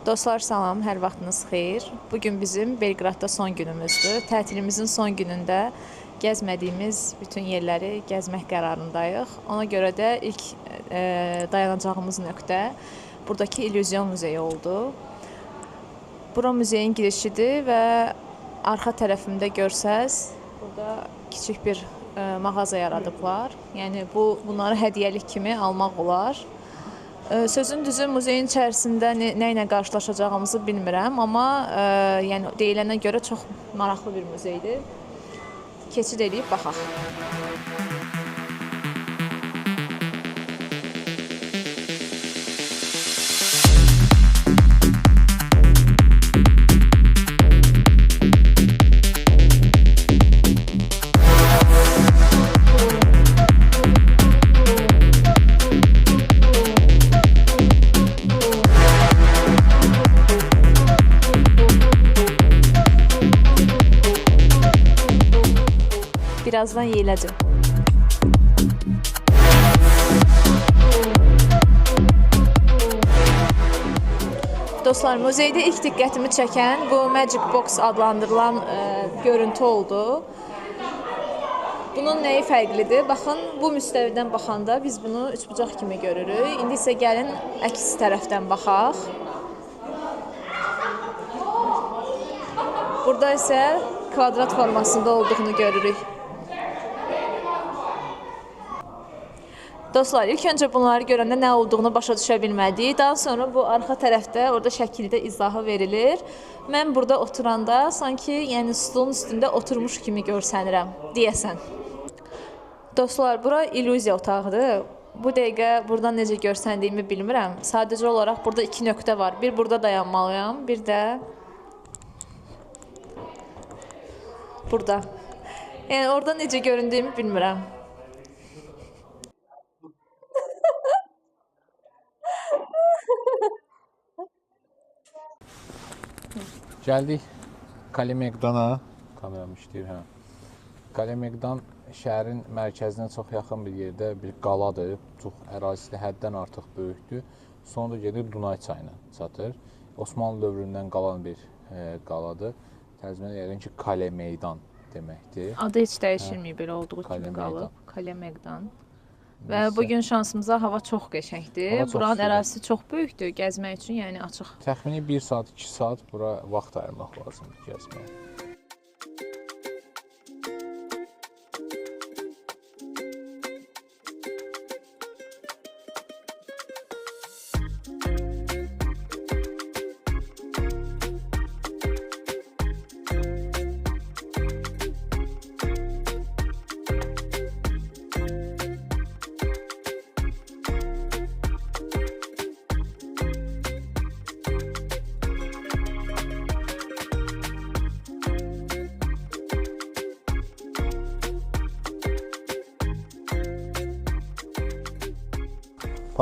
Dostlar salam, hər vaxtınız xeyir. Bu gün bizim Belqradda son günümüzdür. Tətilimizin son günündə gəzmədiyimiz bütün yerləri gəzmək qərarındayıq. Ona görə də ilk dayanacağımız nöqtə buradakı İllüzyon muzeyi oldu. Bura muzeyin girişidir və arxa tərəfimdə görsəz, burada kiçik bir mağaza yaradıblar. Yəni bunları hədiyyəlik kimi almaq olar. Sözün düzü muzeyin içərisində nə ilə qarşılaşacağımızı bilmirəm, amma yəni deyilənə görə çox maraqlı bir muzeydir. Keçid eləyib baxaq. Birazdan yeyiləcək. Dostlar, muzeydə ilk diqqətimi çəkən bu Magic Box adlandırılan görüntü oldu. Bunun nəyi fərqlidir? Baxın, bu müstəvidən baxanda biz bunu üçbucaq kimi görürük. İndi isə gəlin əks tərəfdən baxaq. Burada isə kvadrat formasında olduğunu görürük. Dostlar, ilk öncə bunları görəndə nə olduğunu başa düşə bilmədik. Daha sonra bu arxa tərəfdə, orada şəkildə izahı verilir. Mən burada oturanda sanki yəni stolun üstündə oturmuş kimi görsənirəm, deyəsən. Dostlar, bura illüziya otağıdır. Bu dəqiqə buradan necə görsəndiyimi bilmirəm. Sadəcə olaraq burada iki nöqtə var. Bir burada dayanmalıyam, bir də burada. Yəni orada necə göründüyümü bilmirəm. Gəldik Kalemegdana. Kameram işləyir, hə. Kalemegdan şəhərin mərkəzinə çox yaxın bir yerdə bir qaladır. Çox ərazisi həddən artıq böyükdür. Sonra gedir Dunay çayına çatır. Osmanlı dövründən qalan bir qaladır. Tərcümə yəqin ki, Kalemeydan deməkdir. Adı heç dəyişilməyib, belə olduğu kimi qalıb. Kalemegdan. Və bugün şansımıza hava çox qəşəngdir. Buranın ərazisi çox böyükdür gəzmək üçün, yəni açıq. Təxmini 1 saat, 2 saat bura vaxt ayırmaq lazımdır gəzməyə.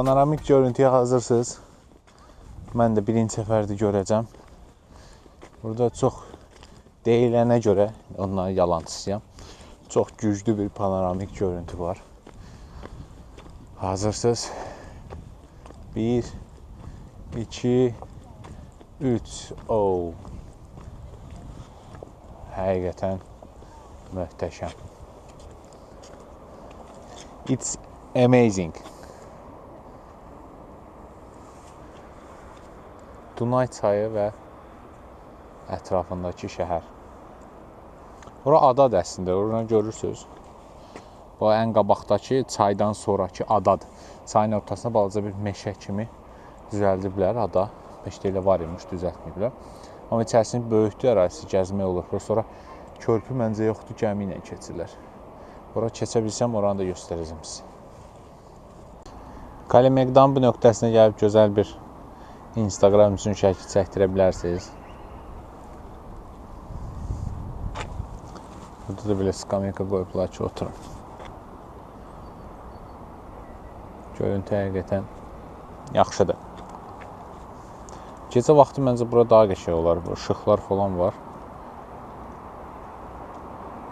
Panoramik görüntüyə hazırsınız. Mən də birinci səfərdə görəcəm. Burada çox deyilənə görə, onların yalancısıyam, çox güclü bir panoramik görüntü var. Hazırsınız. 1, 2, 3. Oh. Həqiqətən möhtəşəm. It's amazing. Dunay çayı və ətrafındakı şəhər. Ora adadır əslində, oranı görürsünüz. Bu ən qabaqdakı çaydan sonrakı adadır. Çayın ortasına balaca bir meşə kimi düzəldiblər ada. Beş də elə var imiş, düzəltməyiblər. Amma içərisini böyükdür, ərazisi gəzmək olur. Bura sonra körpü məncə yoxdur, gəmi ilə keçirlər. Ora keçə bilsəm, oranı da göstərəcəm sizə. Kalemegdan bu nöqtəsinə gəlib gözəl bir Instagram üçün şəkil çəkdirə bilərsiniz. Burada da belə skameyka qoyublar ki, oturun. Görüntü həqiqətən yaxşıdır. Gecə vaxtı məncə bura daha qəşəng olar. İşıqlar falan var.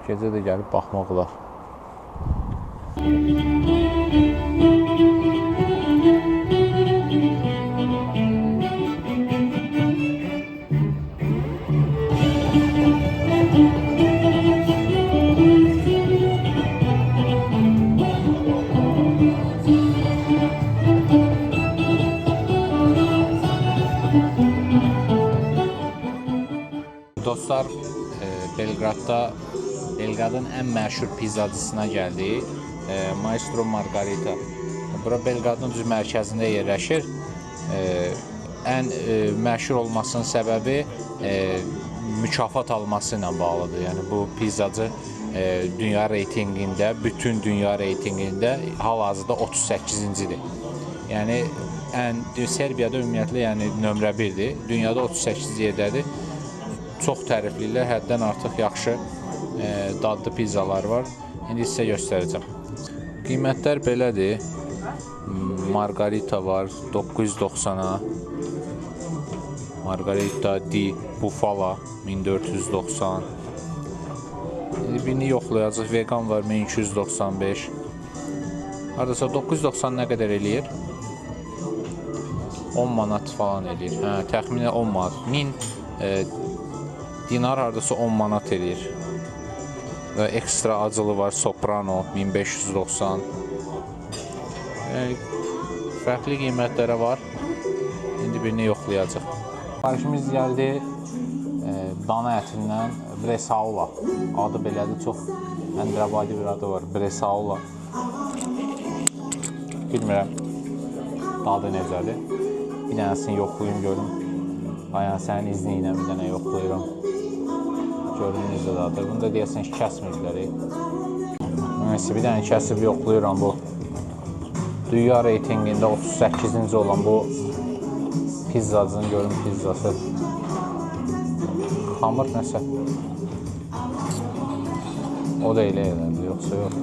Gecə də gəlib baxmaq olar. Dostlar, Belqradda Belqradın ən məşhur pizzacısına gəldik. Maestro Margarita. Bura Belqradın düz mərkəzində yerləşir. Ən məşhur olmasının səbəbi mükafat alması ilə bağlıdır. Yəni bu pizzacı dünya reytinqində, bütün dünya reytinqində hal-hazırda 38-cidir. Yəni ən Serbiyada ümumiyyətlə yəni nömrə 1-dir. Dünyada 38-ci yerdədir. Çox tərifliyirlər, həddən artıq yaxşı dadlı pizzalar var. İndi sizə göstərəcəm. Qiymətlər belədir. Margarita var 990-a. Margarita di Bufala 1490. İndi birini yoxlayacaq. Vegan var 1295. Hardasa 990 nə qədər eləyir? 10 manat falan eləyir. Hə, təxminən 10 manat. 1000 dinar hardasa 10 manat eləyir. Və ekstra acılı var Soprano 1590. Yəni, fərqli qiymətlərə var. İndi birini yoxlayacaq. Sifarişimiz gəldi dana ətindən Bresaola. Adı belədir, çox əndrəbadi bir adı var. Bresaola. Bilmirəm dadı necədir. Bir dənəsini yoxlayım görüm. Ayhan, sənin izni ilə bir dənə yoxlayıram. Görüm necə dadır. Bunu da deyəsən ki, kəsməyiblər. Neyse, bir dənə kəsib yoxlayıram bu. Dünya reytinqində 38-ci olan bu pizzacının görüm pizzası. Xamır nəsə. O da elə elədi, yoxsa yox.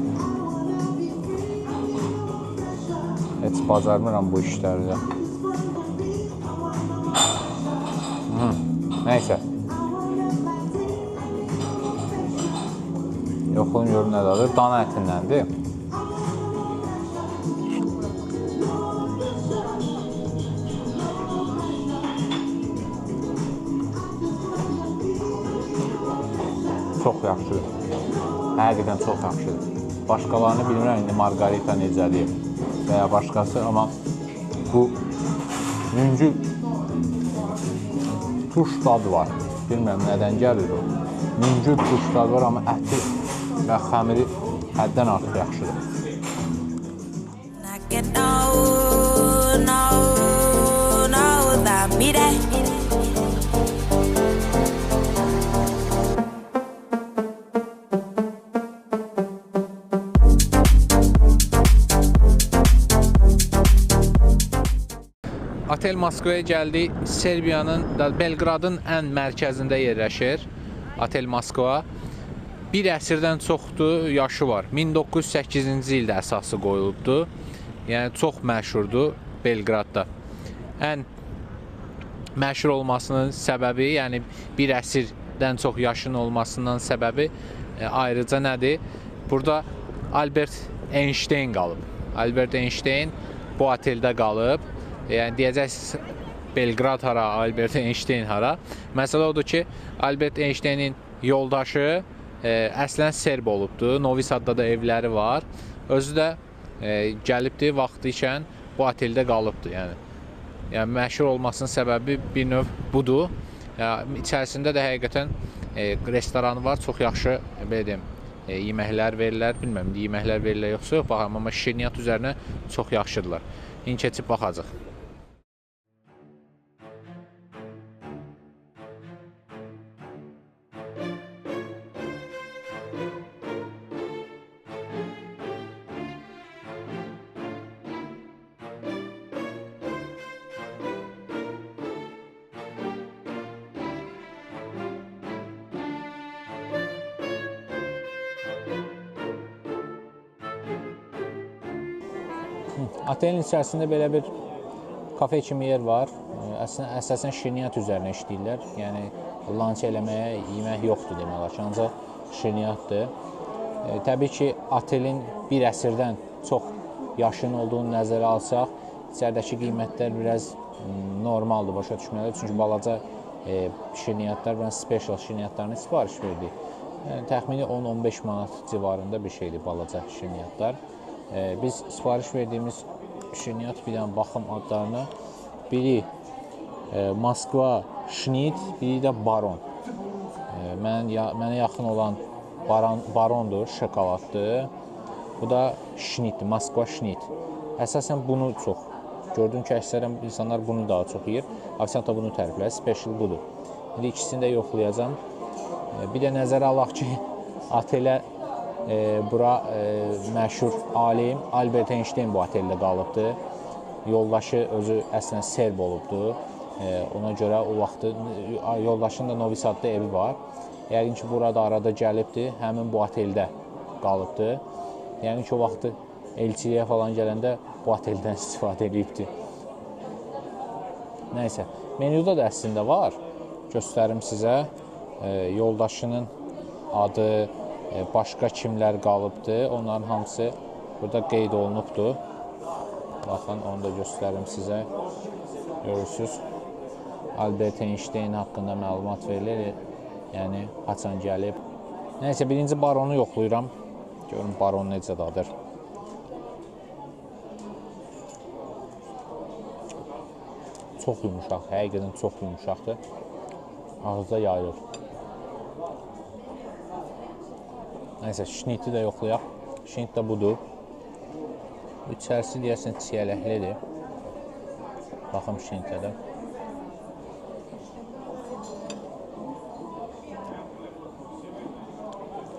Heç bacarmıram bu işlərdə. Neyse. Yoxlayım görüm nə dadır. Dana ətindəndir. Çox yaxşıdır. Həqiqətən çox yaxşıdır. Başqalarını bilmirəm indi Margarita necədir və ya başqası, amma bu yüngül turş dadı var. Bilmirəm nədən gəlir o. Yüngül turş dadı var, amma əti və xəmiri həddən artıq yaxşıdır. Otel Moskvaya gəldik. Serbiyanın, Belqradın ən mərkəzində yerləşir Otel Moskva. Bir əsrdən çoxdur yaşı var. 1908-ci ildə əsası qoyulubdur. Yəni çox məşhurdur Belqradda. Ən məşhur olmasının səbəbi, yəni bir əsrdən çox yaşın olmasından səbəbi ayrıca nədir? Burada Albert Einstein qalıb. Albert Einstein bu oteldə qalıb. Yəni deyəcəksiniz Belqrad hara, Albert Einstein hara. Məsələ odur ki, Albert Einsteinin yoldaşı əslən serb olubdur. Novi Sadda da evləri var. Özü də gəlibdi, vaxtı ikən bu oteldə qalıbdır. Yəni məşhur olmasının səbəbi bir növ budur. Yəni, içərisində də həqiqətən restoranı var. Çox yaxşı, belə deyim, yeməklər verirlər. Bilmirəm, yeməklər verirlər yoxsa yox, baxıram, amma şirniyyat üzərinə çox yaxşıdırlar. İndi keçib baxacaq. Otelin içərisində belə bir kafe kimi yer var. Əslində, əsasən şirniyyat üzərinə işləyirlər. Yəni, lunch eləməyə yemək yoxdur demək olar ki, ancaq şirniyyatdır. Təbii ki, otelin bir əsrdən çox yaşının olduğunu nəzərə alsaq, içəridəki qiymətlər biraz normaldır, başa düşməlidir. Çünki balaca şirniyyatlar, mən special şirniyyatlarını sifariş verdik. Yəni, təxmini 10-15 manat civarında bir şeydir balaca şirniyyatlar. Biz sifariş verdiyimiz şirniyyat, bir dənə baxım adlarına. Biri Moskva Şnit, biri də Baron. Mənə yaxın olan barondur, şokoladdır. Bu da şnitdir, Moskva şnit. Əsasən bunu çox gördüm ki, əksərən insanlar bunu daha çox yeyir. Ofisiant da bunu təriflər, special budur. İndi ikisini də yoxlayacağam. Bir də nəzərə alaq ki, otelə bura məşhur alim Albert Einstein bu oteldə qalıbdır. Yoldaşı özü əslən serb olubdur. Ona görə o vaxtı yoldaşının da Novi Sadda evi var. Yəqin ki, burada arada gəlibdir, həmin bu oteldə qalıbdır. Yəqin ki, o vaxtı elçiliyə falan gələndə bu oteldən istifadə edibdir. Nəysə, menyuda da əslində var. Göstərim sizə. Yoldaşının adı, başqa kimlər qalıbdır, onların hamısı burada qeyd olunubdur. Baxın, onu da göstərim sizə. Görürsünüz, Albert Einstein haqqında məlumat verilir. Yəni, haçan gəlib. Nəysə, birinci baronu yoxlayıram. Görün, baron necə dadır. Çox yumuşaq, həqiqətən çox yumuşaqdır. Ağızda yayılır. Nəysə, şniti də yoxlayaq. Şnit də budur. İçərisi deyəsən çiyələklidir. Baxım şnitə də.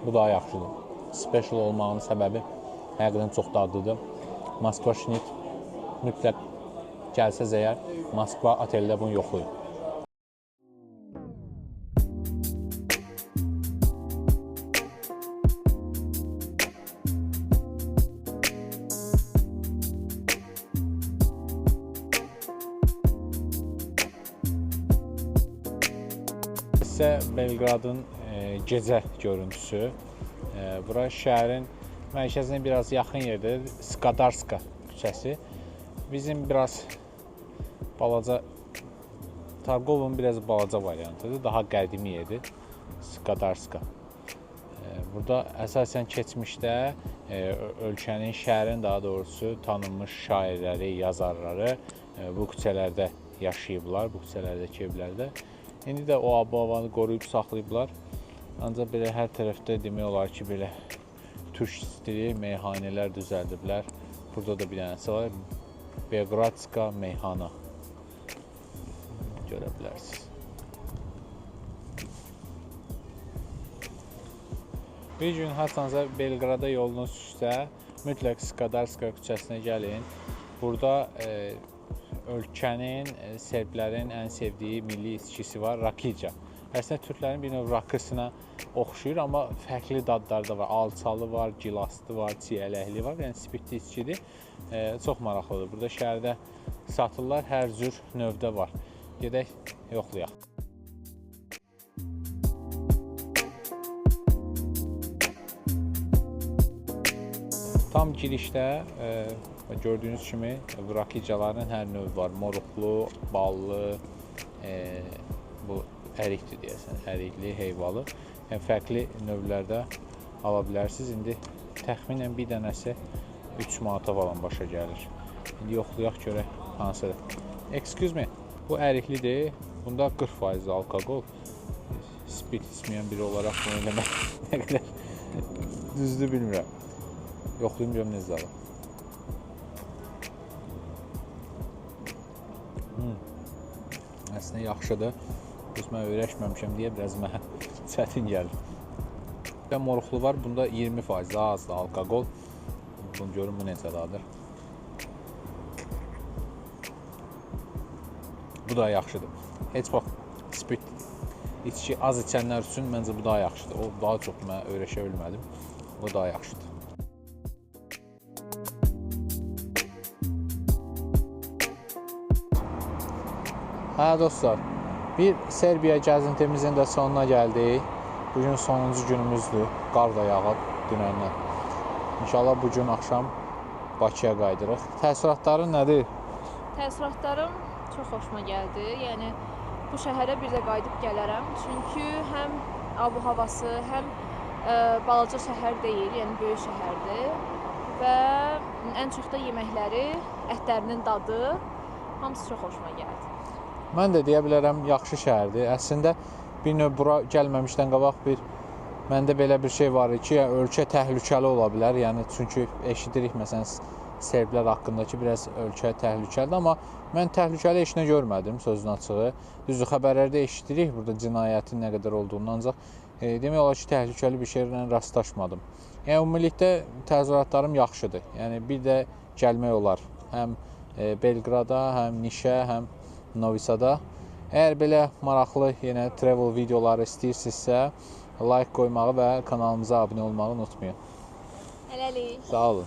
Bu daha yaxşıdır. Special olmağının səbəbi həqiqətən çox dadlıdır. Moskva şnit mütləq gəlsəz əgər Moskva oteldə bunu yoxlayın. Isə Belqradın gecə görüntüsü. Bura şəhərin mərkəzinə biraz yaxın yerdədir. Skadarska küçəsi. Bizim biraz balaca Targovun biraz balaca variantıdır. Daha qədimi yerdir. Skadarska. Burada əsasən keçmişdə ölkənin, şəhərin daha doğrusu tanınmış şairləri, yazarları bu küçələrdə yaşayıblar, bu küçələrdəki evlərdə. İndi də o ab-havanı qoruyub saxlayıblar. Ancaq belə hər tərəfdə demək olar ki, belə türk stili meyxanələr düzəldiblər. Burada da bir dənəsi var. Belqradska meyxana. Görə bilərsiniz. Bir gün haçansa Belqrada yolunuz düşsə, mütləq Skadarska küçəsinə gəlin. Burada ölkənin, serblərin ən sevdiyi milli içkisi var, rakica. Əslində türklərin bir növ rakısına oxşuyur, amma fərqli dadları da var. Alçalı var, gilaslı var, çiyələkli var. Yəni spirtli içkidir. Çox maraqlıdır. Burada şəhərdə satırlar, hər cür növdə var. Gedək, yoxlayaq. Tam girişdə gördüyünüz kimi rakicaların hər növü var. Moruqlu, ballı, bu ərikdir deyəsən, ərikli, heyvalı. Yəni fərqli növlərdə ala bilərsiniz. İndi təxminən bir dənəsi 3 manata falan başa gəlir. İndi yoxlayaq görək hansıdır. Excuse me, bu əriklidir. Bunda 40% alkoqol. Spirt içməyən biri olaraq bunu eləmək nə qədər düzdür bilmirəm. Yoxlayım görüm necə alır. Əslində yaxşıdır. Düz mən öyrəşməmişəm deyə biraz mənə çətin gəlir. Bir moruqlu var, bunda 20% daha azdır alkoqol. Bunu görün, bu necə dadır. Bu da yaxşıdır. Heç vaxt spirt içki az içənlər üçün məncə bu daha yaxşıdır. O daha çox mən öyrəşə bilmədim. Bu daha yaxşıdır. Hə dostlar, bir Serbiya gəzintimizin də sonuna gəldik. Bugün sonuncu günümüzdür. Qar da yağıb dünəndən. İnşallah bugün axşam Bakıya qayıdırıq. Təəssüratların nədir? Təəssüratlarım çox xoşuma gəldi. Yəni bu şəhərə bir də qayıdıb gələrəm. Çünki həm ab-havası, həm balaca şəhər deyil, yəni böyük şəhərdir. Və ən çox da yeməkləri, ətlərinin dadı, hamısı çox xoşuma gəldi. Mən də deyə bilərəm, yaxşı şəhərdir. Əslində, Bir növ bura gəlməmişdən qabaq bir məndə belə bir şey var idi ki, yəni, ölkə təhlükəli ola bilər. Yəni çünki eşidirik məsələn serblər haqqında ki, biraz ölkə təhlükəlidir, amma mən təhlükəli heç nə görmədim, sözün açığı. Düzdür, xəbərlərdə eşidirik burada cinayətin nə qədər olduğunu, ancaq demək olar ki, təhlükəli bir şeylə rastlaşmadım. Yəni ümumilikdə təəssüratlarım yaxşıdır. Yəni bir də gəlmək olar. Həm Belqrada, həm Nişə, həm Novi Sada. Əgər belə maraqlı yenə travel videoları istəyirsinizsə, like qoymağı və kanalımıza abunə olmağı unutmayın. Hələlik. Sağ olun.